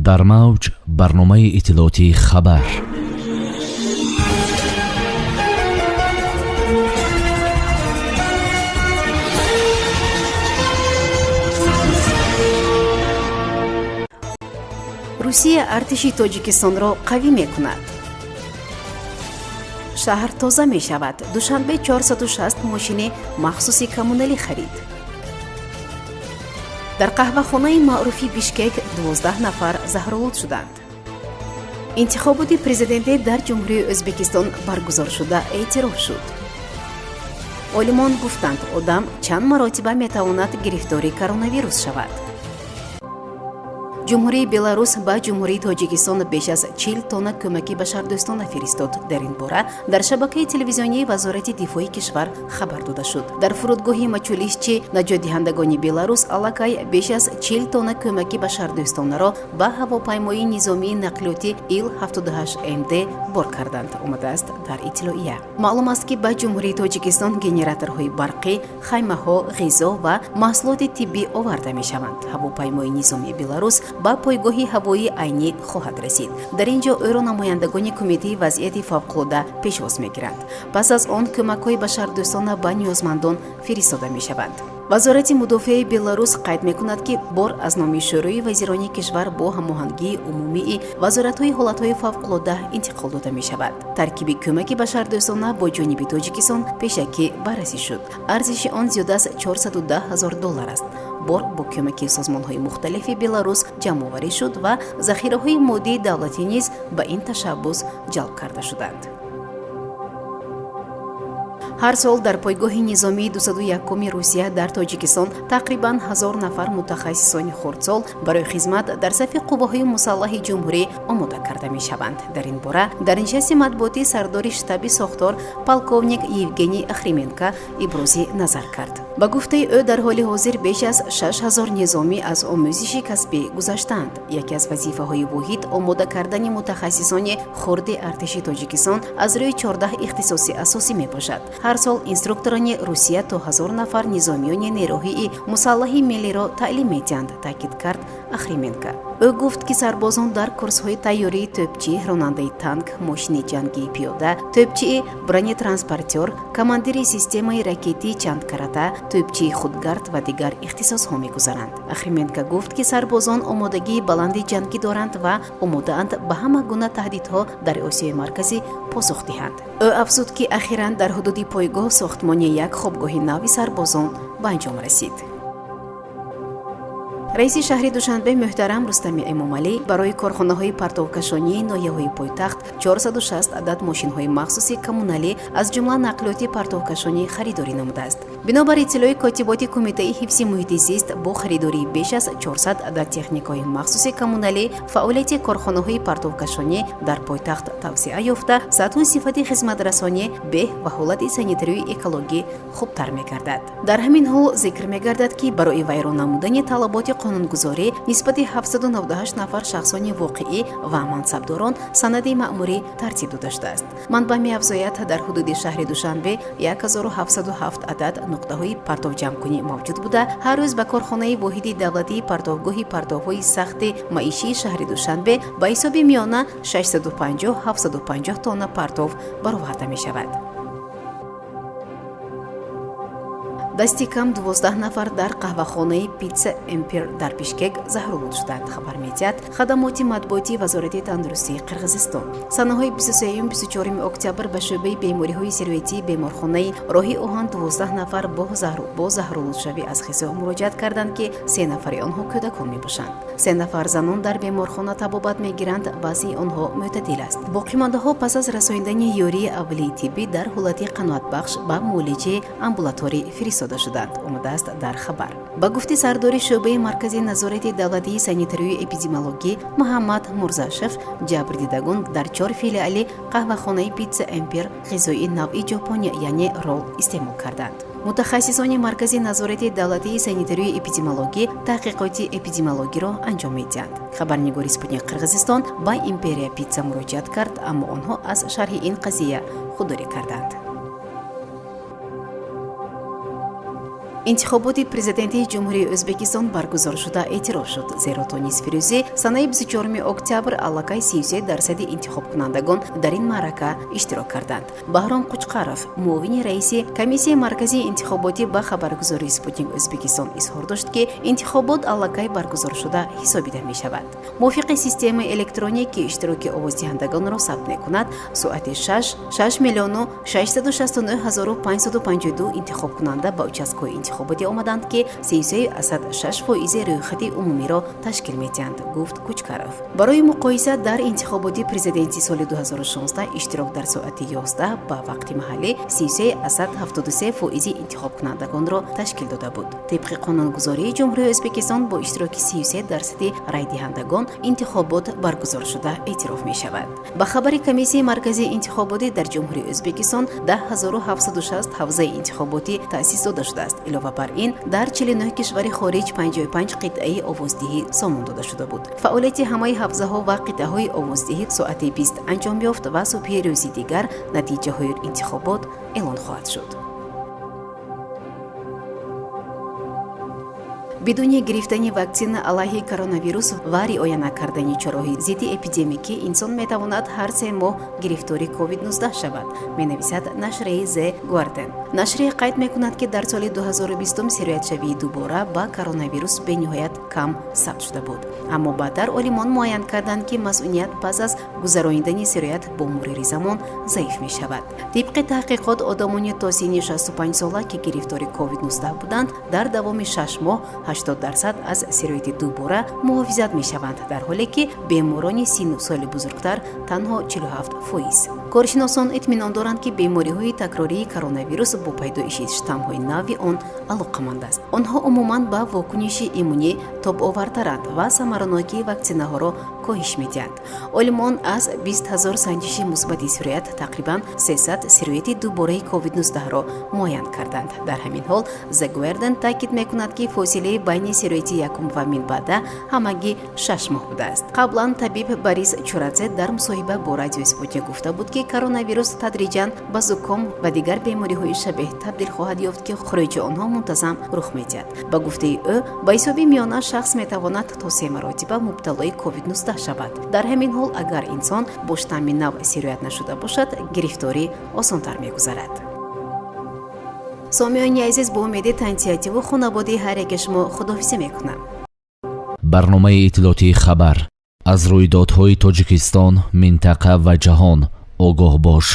Дар мавҷ барномаи иттилоотии «Хабар». Русия артиши Тоҷикистонро қавӣ мекунад. Шаҳр тоза мешавад. Душанбе 460 мошини махсуси коммуналӣ харид. Дар қаҳвахонаи маъруфи Бишкек 12 нафар заҳролуд шуданд. Интихоботи президентӣ дар Ҷумҳурии Ӯзбекистон баргузоршуда эътироф шуд. Олимон гуфтанд, одам чанд маротиба метавонад гирифтори коронавирус шавад. Ҷумҳурии Беларус ба Ҷумҳурии Тоҷикистон беш аз 40 тонна кӯмаки башардӯстона фиристод. Дар ин бора дар шабакаи телевизионии Вазорати дифои кишвар хабар дода шуд. Дар фурудгоҳи Мачулишчи наҷотдиҳандагони Беларус аллакай беш аз 40 тонна кӯмаки башардӯстонаро ба ҳавопаймои низомии нақлиёти Ил-78 МД бор карданд, омадааст дар иттилоия. Маълум аст, ки ба Ҷумҳурии Тоҷикистон генераторҳои барқӣ, хаймаҳо, ғизо ва маҳсулоти тиббӣ оварда мешаванд. Ҳавопаймои низомии Беларус ба пойгоҳи ҳавоии Айнӣ хоҳад расид. Дар ин ҷо ӯро намояндагони Кумитаи вазъияти фавқулода пешвоз мегиранд. Пас аз он кӯмакҳои башардӯстона ба ниёзмандон фиристода мешаванд. Вазорати мудофиаи Беларус қайд мекунад, ки бор аз номи Шӯрои вазирони кишвар бо ҳамоҳангии умумии вазоратҳои ҳолатҳои фавқулода интиқол дода мешавад. Таркиби кӯмаки башардӯстона бо ҷониби Тоҷикистон пешакӣ баррасӣ шуд. Арзиши он зиёда аз 410 ҳазор доллар аст. Бор бо кӯмаки созмонҳои мухталифи Беларус ҷамъоварӣ шуд ва захираҳои моддии давлатӣ низ ба ин ташаббус ҷалб карда шуданд. Ҳар сол дар пойгоҳи низомии 201-уми Русия дар Тоҷикистон тақрибан 1000 нафар мутахассисони хурдсол барои хизмат дар сафи қувваҳои мусаллаҳи ҷумҳурӣ омода карда мешаванд. Дар ин бора дар нишасти матбуотӣ сардори штаби сохтор полковник Евгений Охрименко ибрози назар кард. Ба гуфтаи ӯ, дар ҳоли ҳозир беш аз 6000 низомӣ аз омӯзиши касбӣ гузаштаанд. Яке аз вазифаҳои воҳид омода кардани мутахассисони хурди артиши Тоҷикистон аз рӯи 14 ихтисоси асосӣ мебошад. Ҳар сол инструкторони Русия то 1000 нафар низомиёни нерӯҳои мусаллаҳи миллиро таълим медиҳанд, таъкид кард Охрименко. Ӯ гуфт, ки сарбозон дар курсҳои тайёрии тӯбчӣ, ронандаи танк, мошини ҷангии пиёда, тӯбчии бронетранспортёр, командири системаи ракетии чандкарата, тӯбчии худгард ва дигар ихтисосҳо мегузаранд. Охрименко гуфт, ки сарбозон омодагии баланди ҷангӣ доранд ва омодаанд ба ҳама гуна таҳдидҳо дар Осиёи Марказӣ посух диҳанд. Ӯ афзуд, ки ахиран дар ҳудуди пойгоҳ сохтмони як хобгоҳи нави сарбозон ба анҷом расид. Раиси шаҳри Душанбе муҳтарам Рустами Эмомалӣ барои корхонаҳои партовкашонии ноҳияҳои пойтахт 460 адад мошинҳои махсуси коммуналӣ, аз ҷумла нақлиёти партовкашонӣ, харидорӣ намудааст. Бинобар иттилои котиботи Кумитаи ҳифзи муҳити зист, бо харидории беш аз 400 адад техникаҳои махсуси коммуналӣ фаъолияти корхонаҳои партовкашонӣ дар пойтахт тавсеа ёфта, сатҳу сифати хизматрасонӣ беҳ ва ҳолати санитарию экологӣ хубтар мегардад. Дар ҳамин ҳол зикр мегардад, ки барои вайрон намудани талаботи қонунгузорӣ нисбати 798 нафар шахсони воқеӣ ва мансабдорон санади маъмурӣ тартиб дода шудааст. Манбаъ меафзояд, дар ҳудуди шаҳри Душанбе 1707 адад нуқтаҳои партовҷамъкунӣ мавҷуд буда, ҳар рӯз ба корхонаи воҳиди давлатии партовгоҳи партовҳои сахти маишии шаҳри Душанбе ба ҳисоби миёна 650-750 тонна партов бароварда мешавад. Дасти кам 12 нафар дар қаҳвахонаи Питса Эмпир дар Бишкек заҳролуд шуданд, хабар медиҳад хадамоти матбуотии Вазорати тандурустии Қирғизистон. Санаҳои 23-24 октябр ба шӯъбаи бемориҳои сироятии беморхонаи роҳи оҳан 12 нафар бо заҳролудшавӣ аз ғизо муроҷиат карданд, ки се нафари онҳо кӯдакон мебошанд. Се нафар занон дар беморхона табобат мегиранд, вазъи онҳо мӯътадил аст. Боқимондаҳо пас аз расондани ёрии аввалии тиббӣ дар ҳолати қаноатбахш ба муолиҷаи амбулаторӣ фиристода шуданд, омадааст дар хабар. Ба гуфти сардори шӯъбаи маркази назорати давлатии санитарию эпидемиологӣ Муҳаммад Мурзашев, ҷабрдидагон дар чор филиали қаҳвахонаи Питса Эмпир ғизои навъи ҷопония, яъне ролл, истеъмол карданд. Мутахассисони маркази назорати давлатии санитарию эпидемиологӣ таҳқиқоти эпидемиологиро анҷом медиҳанд. Хабарнигори Спутник Қирғизистон ба Империя Питса муроҷиат кард, аммо онҳо аз шарҳи ин қазия худдорӣ карданд. Интихоботи президентии Ҷумҳурии Ӯзбекистон баргузор шуда эътироф шуд, зеро то нисфи рӯзи санаи 24 октябр аллакай 33 дарсади интихобкунандагон дар ин маърака иштирок карданд. Баҳром Қучқаров, муовини раиси Комиссияи марказии интихоботӣ, ба хабаргузории «Спутник Ӯзбекистон» изҳор дошт, ки интихобот аллакай баргузор шуда ҳисобида мешавад. Мувофиқи системаи электронӣ, ки иштироки овоздиҳандагонро сабт мекунад, соати 6 6 669 552 интихобкунанда ба участкаҳои интихоботӣ омаданд, ки 33,6 фоизи рӯйхати умумиро ташкил медиҳанд, гуфт Кучкаров. Барои муқоиса, дар интихоботи президенти соли 2016 иштирок дар соати 11 ба вақти маҳаллӣ 33,73 фоизи интихобкунандагонро ташкил дода буд. Тибқи қонунгузории Ҷумҳурии Ӯзбекистон, бо иштироки 33 дарсади райдиҳандагон интихобот баргузор шуда эътироф мешавад. Ба хабари Комиссияи марказии интихоботӣ, дар Ҷумҳурии Ӯзбекистон 10 760 ҳавзаи интихоботӣ таъсис дода шудааст. Илова бар ин, дар 49 кишвари хориҷ 55 қитъаи овоздиҳӣ сомон дода шуда буд. Фаъолияти ҳамаи ҳавзаҳо ва қитъаҳои овоздиҳӣ соати 20 анҷом ёфт ва субҳи рӯзи дигар натиҷаҳои интихобот эълон хоҳад шуд. Бидуни гирифтани ваксина алайҳи коронавирус ва риоя накардани чораҳои зидди эпидемикӣ инсон метавонад ҳар 3 моҳ гирифтори COVID-19 шавад, менависад нашрияи The Guardian. Нашрия қайд мекунад, ки дар соли 2020 сироятшавии дубора ба коронавирус бениҳоят кам сабт шуда буд, аммо баъдтар олимон муайян карданд, ки масуният пас аз гузаронидани сироят бо мурури замон заиф мешавад. Тибқи таҳқиқот, одамони то синни 65 сола, ки гирифтори COVID-19 буданд, дар давоми 6 моҳ 80% аз сирояти дубора муҳофизат мешаванд, дар ҳоле ки беморони синну соли бузургтар танҳо 47%. Коршиносон итминон доранд, ки бемориҳои такрории коронавирус бо пайдоиши штаммҳои нави он алоқаманд аст. Онҳо умуман ба вокуниши иммунӣ тобовартаранд ва самаранокии ваксинаҳоро коҳиш медиҳанд. Олимон аз 20 ҳазор санҷиши мусбати сироят тақрибан 300 сирояти дубораи COVID-19-ро муайян карданд. Дар ҳамин ҳол, The Guardian таъкид мекунад, ки фосилаи байни сирояти якум ва минбаъда ҳамагӣ 6 моҳ будааст. Қаблан табиб Борис Чурадзе дар мусоҳиба бо радиои Спутник гуфта буд, ки коронавирус тадриҷан ба зуком ва дигар бемориҳои шабеҳ табдил хоҳад ёфт, ки хуруҷи онҳо мунтазам рух медиҳад. Ба гуфтаи ӯ, ба ҳисоби миёна шахс метавонад то се маротиба мубталои COVID-19 шавад. Дар ҳамин ҳол, агар инсон бо штамми нав сироят нашуда бошад, гирифторӣ осонтар мегузарад. Сомиёни азиз, бо умеди тансиҳативу хонободии ҳар яке шумо худоҳофизӣ мекунам. Барномаи иттилоотии «Хабар». Аз рӯйдодҳои Тоҷикистон, минтақа ва ҷаҳон огоҳ бош.